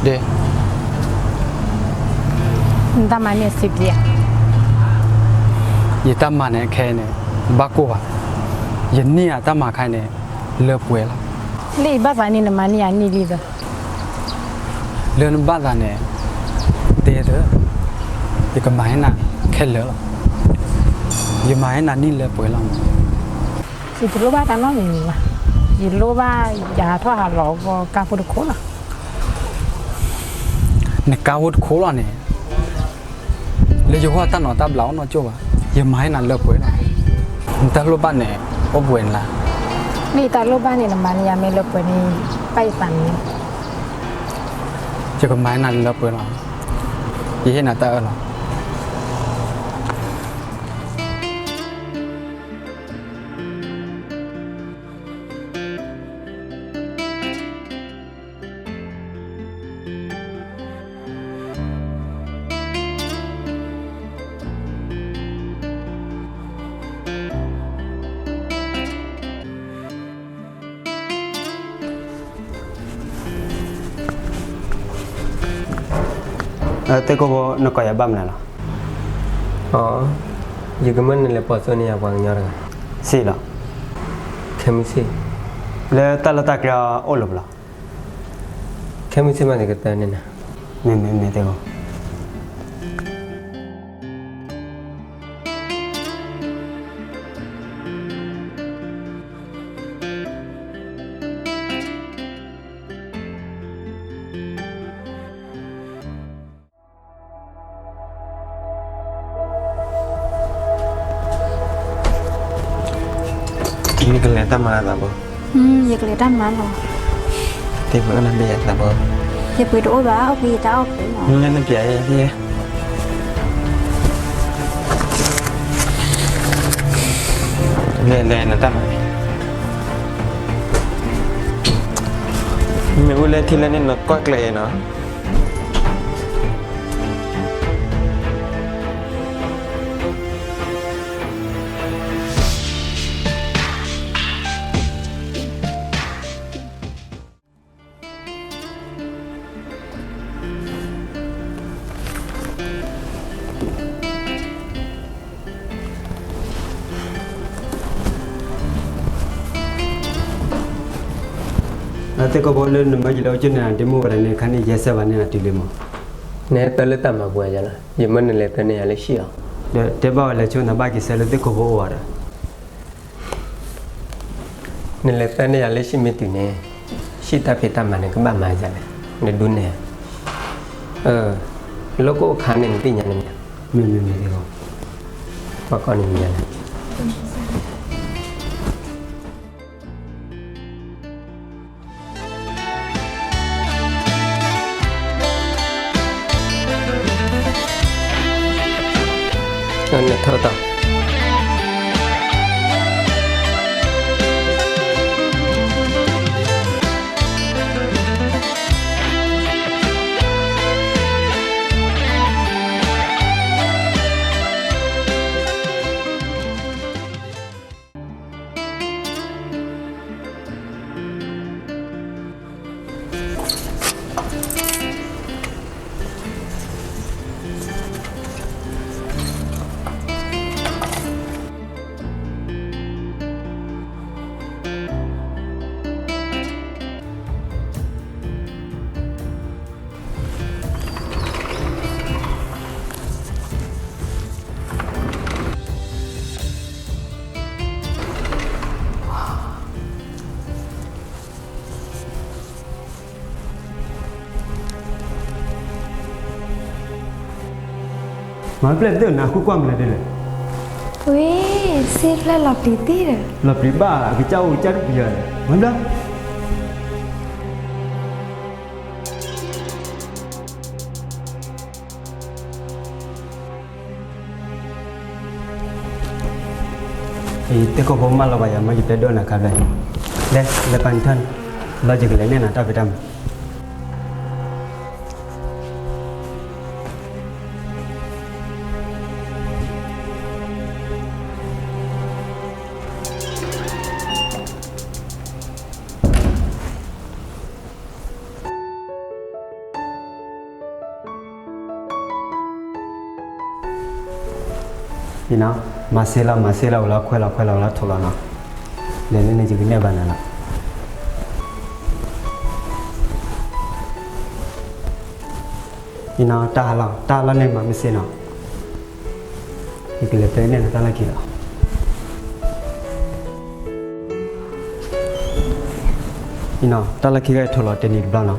ဒ် နတၢ်မၤန့ၣ်စံးဘျုးဧါ. ယတၢ်မၤန့ၣ်ခဲအံၤန့ၣ် ဘၣ်ကိၢ်ဘၣ်. ယန့ၢ်အတၢ်မၤခါအံၤန့ၣ် လၢပှဲၤလီၤ. လၢယဘၣ်သးန့ၣ် နမၤန့ၢ်ယၤနံၣ်လံသၢ. လၢနဘၣ်သးန့ၣ် တဲသၢ, ယကမၤဟဲနၤခဲလၢာ်လီၤ. ယမၤဟဲနၤနံၣ်လၢပှဲၤလီၤ. ယတလိၣ်ဘၣ်တၢ်နီတမံၤဘၣ်. ယလိၣ်ဘၣ်ယဟးထီၣ်ဟးလီၤကါဖိတခိၣ်လီၤ. နကါဖိတခိၣ်လီၤန့ၣ် လၢယဂီၢ်တၢ်နီၢ်တၢ်ဘျးအိၣ်နီတကၠိၢ်ဘၣ်. ယမၤဟဲနၤလၢပှဲၤလီၤ. နတၢ်လိၣ်ဘၣ်န့ၣ် အိၣ်ပှဲၤနၤ. မ့ၢ်ယတၢ်လိၣ်ဘၣ်န့ၣ် နမၤန့ၢ်ယၤမ့ၢ်လၢပှဲၤန့ၣ် ဘၣ်ယသးန့ၣ် ယကမၤဟဲနၤလၢပှဲၤလီၤ. ယဟ့ၣ်နၤတၢ်အၢၣ်လီၤ. သ့ၣ်ခိၣ်ဖိ နကိးယၤဘၣ်မနုၤလီၤ. အိ ယကမၢနလဲၤပိာ်စိန့ၢ်ယၤပှၤကညီတဂၤ. စံၣ်လီၤ. ခဲမုၢ်ဆ့ၣ်. လၢတၢ်လီၢ်တၢ်ကျဲအိၣ်လၢပလီၤ. ခဲမုၢ်ဆ့ၣ်မး ယကတဲန့ၢ်နၤ. မ့ၢ်မ့ၢ်မ့ၢ်သ့ၣ်ခိၣ်. နကလဲၤတၢ်မၤသးဘၣ်. ယကလဲၤတၢ်မၤလီၤ. သ့ၣ်မၤအၢၣ်လီၤဘၣ်ယၤသးဘၣ်. ယပှ့ၤတအိၣ်ဘၣ်, အိၣ်ဖဲယတၢ်အီၣ်ပူၤလီၤ. နပျဲယဲ, လဲၤလဲၤနတၢ်မၤ. မ့ၢ်အိၣ်လၢထံလၢန့ၣ် နကွၢ်ကျဲၤအံၤနီၤ. သ့ၣ်ခိၣ်ဖိ လၢနမၢယလဲၤအိၣ်ကၠိန့ၣ် ဒ့မုၣ်ဝဲဒၣ်န့ၣ် ခါန့ၣ်ယဲစၢၤဘၣ်န့ၣ် အတုၤလံမး. နဟဲတၢ်လၢတၢ်မၤပှဲၤယၤလီၤ. ယမၢနလဲၤတၢ်န့ၢ်ယၤလၢဟံၣ်လီၤ. ဒီးတဲဘၣ်ဝဲလဲၤဆိ နဘၣ်က့ၤဆၢလၢသ့ၣ်ခိၣ်ဖိအိၣ်ဒီး နလဲၤတၢ်န့ၢ်ယၤလၢဟံၣ်မ့ၢ်တုၤန့ၣ်, ဟံၣ်တၢ်ဖံးတၢ်မၤန့ၣ် ကဘၣ်မၤယၤလဲၣ်, နဒုးနဲၣ်. လၢကအိၣ်ခါန့ၣ် နသ့ၣ်ညါန့ၣ်မ့ၢ်, မ့ၢ်မ့ၢ်မ့ၢ်သ့ၣ်ခိၣ်, ပှၤကိးန့ၣ်မ့ၢ်ယၤလဲၣ်. နထီၣ်တၢ်မၤပျဲၢ်တၢ်နၤ ဃုကွၢ်မနုၤဒ်လဲၣ်. ဝ့ၢ်, စ့ဖျၢၣ်လီၤပျံၤသ့ဒီး, လီၤပျံၤဘၣ် ကစၢ်အိၣ်ကစၢ်တပျံၤဧါ, မၤဘျါ. သ့ၣ်ခိၣ်ဖိမၢလီၤဘၣ်ယၤ မ့ၢ်ယတဲဒိးနၤခါဖျၢၣ်, လဲၤ လဲၤပာ်နထၢၣ်န့ၣ်, လီၤယကလဲၤနဲၣ်နၤတၢ်ဖံးတၢ်မၤ. သ့ၣ် နီၤ, မၤစ့လီၤ မၤစ့လီၤဝံၤလီၤ ခွဲးလီၤ ခွဲးလီၤဝံၤလီၤ ထိးလီၤနီၤ. လဲၤန့ၢ်န့ၣ် ယကနဲၣ်ဘၣ်နၤလီၤ. အံၤနီၤ, တၢ်ဟးလီၤ တၢ်ဟးလီၤန့ၣ် မၤမ့ၢ်စ့နီၤ. ယကလဲၤပျဲန့ၢ်နၤတၢ်လီၢ်ခံလီၤ. အံၤနီၤ, တၢ်လီၢ်ခံကထိးလီၤတနံၤတဘျီနီၤ.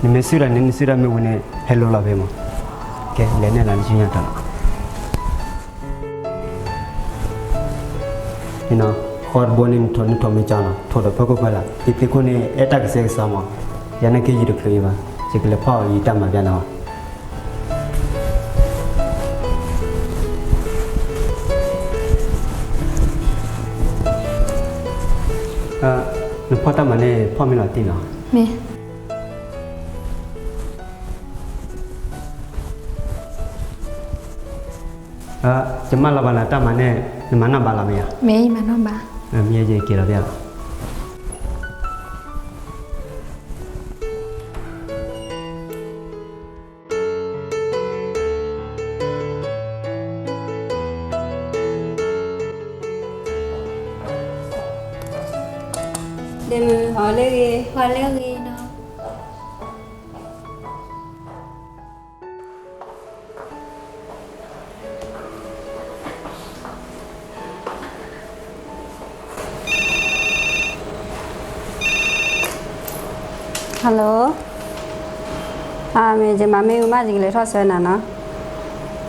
နမ့ၢ်စုၣ်တၢ်န့ၣ် နစုၣ်တၢ်မ့ၢ်ဝံၤန့ၣ် ဟဲလိလီၤဖဲမး. ကဲ လဲၤနဲၣ်လီၤ နစုညါတၢ်လီၤ. အံၤနီၤ, ဃီတဘိန့ၣ် နထိး နထိးမ့ၢ်ကၠီနီၤ, ထိးဒီးဖီခိၣ်ဖီလာ်, ယသ့ၣ်ခိၣ်န့ၣ် အဲၣ်တၢ်ကဆှဲကဆှီမး, ယၤန့ၣ်က့ယတချုးအံၤဘၣ်, ယကလဲၤဖီၣ်အီၤယတၢ်မၤဘၣ်နၤဘၣ်. နဖီၣ်တၢ်မၤန့ၣ် ဖီၣ်မ့ၢ်လီၤတံၢ်နီၤ. မ့ၢ် ယမၢလီၤဘၣ်နၤတၢ်မၤန့ၣ် နမၤနီၣ်ဘၣ်လီၤမ့ၢ်ဧါ. မ့ၢ်ယမၤနီၣ်ဘၣ်. မ့ၢ်ယက့ၤလီၤဖဲလီၤ. ဒဲမုၣ် ဟီၣ်လၢဂ့ၤ ဟီၣ်လၢဂ့ၤနီၤ. Hello, မ့ၢ်ယမၤမ့ၢ်အူမး ယကလဲၤထီၣ်ဆၢနၤနီ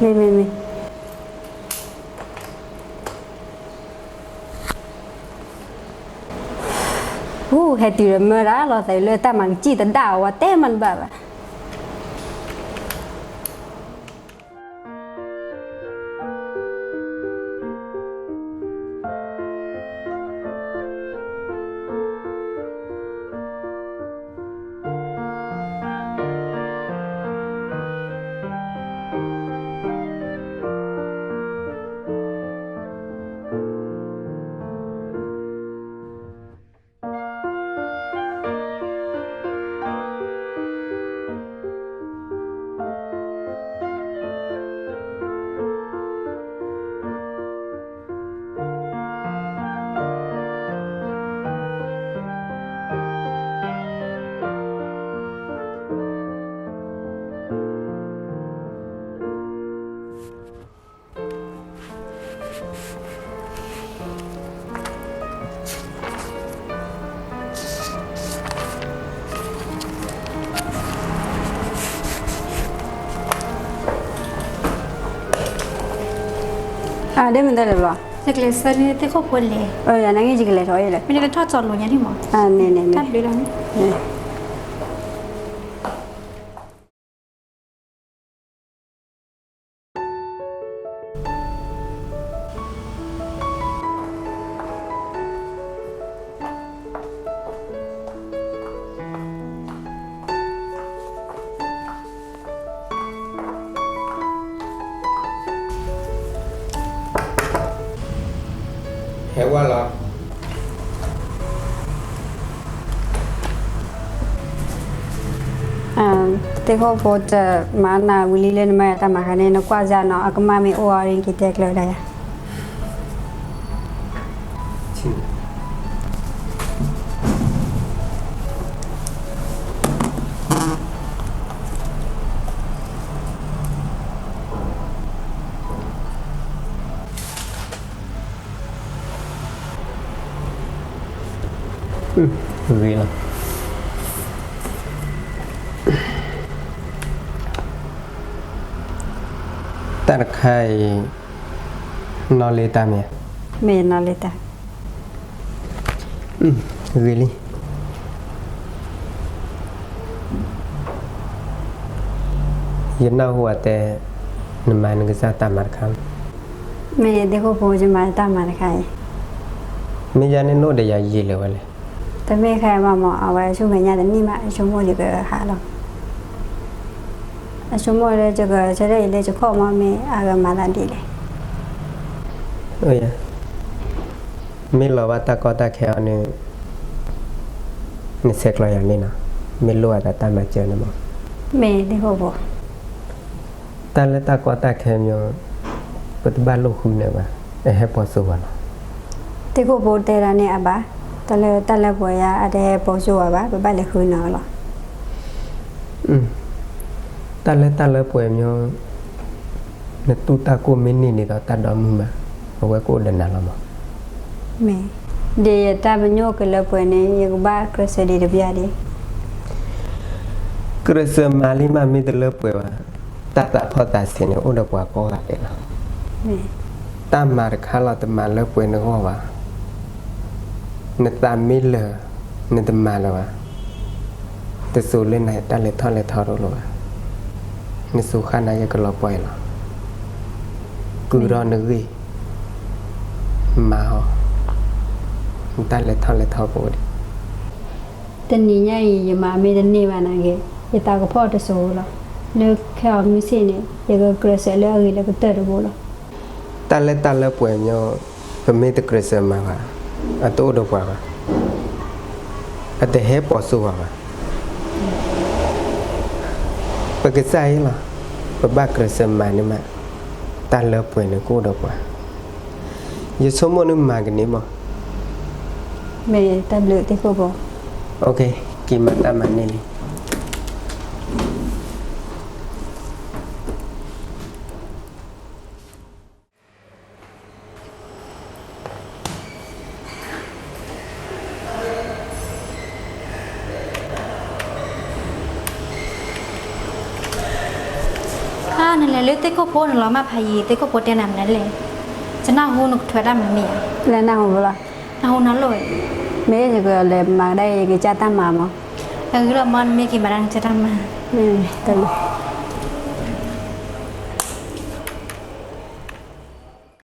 ၤ. မ့ၢ်မ့ၢ်မ့ၢ်. ဟူး ဟဲတုၤဒီးမၢဒၣ်လီၤသးလၢတၢ်မၤကစံၣ်တဒၣ်အီၤ ဝဲတဲမၤတဘၣ်ဘၣ်. ဒ်မ့ၢ်တဲလဲၤဘျီ, ယကလဲၤဆှၢန့ၢ်သ့ၣ်ခိၣ်ဖိလဲၣ်. ယၤန့ၣ်ဂ့ၤ ယကလဲၤထီၣ်အံၤလဲၣ်. မ့ၢ်နကထီၣ်ကၠီလိာ်ညါန့ၣ်မး. န့ၣ်န့ၣ်န့ၣ် တၢ်ဘျုးလီၤန့ၣ်. ဟဲဝဲလီၤ. သ့ၣ်ခိၣ်ဖိတမၤနၤဝံၤလံလၢနမၤတၢ်မၤခါန့ၣ် နကွၢ်စၢ်နီၤ အကမၣ်မ့ၢ်အိၣ်အီၤ က့ၤတဲကျၢၤဒၣ်ယၤ. ဂ့ၤလီၤ. တၢ်တခါအံၤ နီၢ်လ့တၢ်မ့ၢ်ဧါ. မ့ၢ်နီၢ်လ့တၢ်. ဂ့ၤလံ. ယနၢ်ဟူအတဲ နမၤနကစၢ်တၢ်မၤတခါ. မ့ၢ်သ့ၣ်ခိၣ်ဖိ ယမၤတၢ်မၤတခါအံၤ. မ့ၢ်ယၤန့ၣ် နအိၣ်ဒီးယၤယံာ်လၢၤဝဲလဲၣ်. တမ့ၢ်ခဲအံၤဘၣ်မး အဝဲဆူမဲာ်ညါတနံၣ်မး အဆိကမိၣ်ယကဟးလီၤ. အဆိကမိၣ်လၢယကဆၢထၢၣ်အံၤလၢယခီၣ်မး မ့ၢ်အဂၤမၤသးဒ်လဲၣ်. မ့ၢ်လီၤဘၣ်တၢ်ကီတၢ်ခဲအီၤန့ၣ် နဆဲးကျိးယၤန့ၣ်နီၤ, မ့ၢ်လိၣ်အသးတၢ်မၤစၢၤန့ၣ်မး. မ့ၢ်သ့ၣ်ခိၣ်ဖိ. တၢ်လၢတၢ်ကီတၢ်ခဲမ့ၢ် ပတဘၣ်လိၣ်ဃုနၤဘၣ်, အဟဲပိာ်စိဝဲလီၤ. သ့ၣ်ခိၣ်ဖိတဲဒၣ်န့ၣ်အဘၣ်, တၢ်လၢတၢ်လၢပှဲၤယါ အတဟဲပိာ်စိဝဲဘၣ်, ပဘၣ်လဲၤဃုနၤလီၤ. တၢ်လၢတၢ်လၢပှဲၤမ့ၢ် နတူၢ်တၢ်ကိၢ်မ့ၢ်န့ၢ်ဒ်သိးတၢ်ဒီမုၢ်မး, အဝဲကအိၣ်ဒီးနၤလီၤမး. မ့ၢ်, ဒ်ယတၢ်ပညိၣ်ကလၢပှဲၤန့ၣ် ယကဘၣ်ကြၢးစၢၤဒံးတဘျီဒံး. ကြၢးစၢၤမၤလံမးမ့ၢ်တလၢပှဲၤဘၣ်, တၢ်သးဖီၣ်သးဆံးန့ၣ် အိၣ်ဒီးပှၤကိးဂၤဒဲးလီၤ. တၢ်မၤတခါလီၤတမၤလၢပှဲၤနဂီၢ်ဘၣ်. နသးမ့ၢ်လၢာ်, နတမၤလၢၤဘၣ်. တစိၤလၢနတၢ်လဲၤထီၣ်လဲၤထီတအိၣ်လၢၤဘၣ်. နစိၤဃၣ်နၤယကလီၤပှီၢ်အံၤလီၤ. ကုၢ်ထီၣ်နဂ့ၢ်, မၤအီၤ, နတၢ်လဲၤထီၣ်လဲၤထီကအိၣ်ဒံး. တနံၤညါအံၤ ယမၤမ့ၢ်တန့ၢ်ဘၣ်နာ်က့, ယသးကဖီၣ်တစိၤလီၤ. လၢခဲအံၤမုၢ်ဆ့ၣ်န့ၣ် ယကကြၢးစၢၤလၢအဂ့ၤလၢကတၢၢ်တဘိလီၤ. တၢ်လၢတၢ်လၢပှဲၤမ့ၢ် ပမ့ၢ်တကြၢးစၢၤမၤဘၣ်, အတအိၣ်ဒီးပှၤဘၣ်, အတဟဲပိာ်စိပှၤဘၣ်. ပကစၢ်အံၤလီၤ, ပဘၣ်ကြၢးစၢၤမၤန့ၣ်မး, တၢ်လၢပှဲၤန့ၣ်ကအိၣ်ဒီးပှၤ. ယဆိကမိၣ်နမၤကန့ၢ်မး. မ့ၢ်တၢ်ဘျုးသ့ၣ်ခိၣ်ဖိ. က့ၤမၤတၢ်မၤန့ၢ်လံ. နလဲၤလၢသ့ၣ်ခိၣ်ဖိန့ၣ်လီၤမၢ်ဖးယံၤ, သ့ၣ်ခိၣ်ဖိတဲနၤမနုၤလဲၣ်. ယနၢ်ဟူနကထွဲတၢ်မၤမ့ၢ်ဧါ. လၢနၢ်ဟူလီၤ. နၢ်ဟူနၤလိၣ်. မ့ၢ်ယကလဲၤမၤကဒါ ယကစၢ်တၢ်မၤမး. အဂ့ၤလီၤမး နမ့ၢ်က့ၤမၤဒၣ်နကစၢ်တၢ်မၤ. တၢ်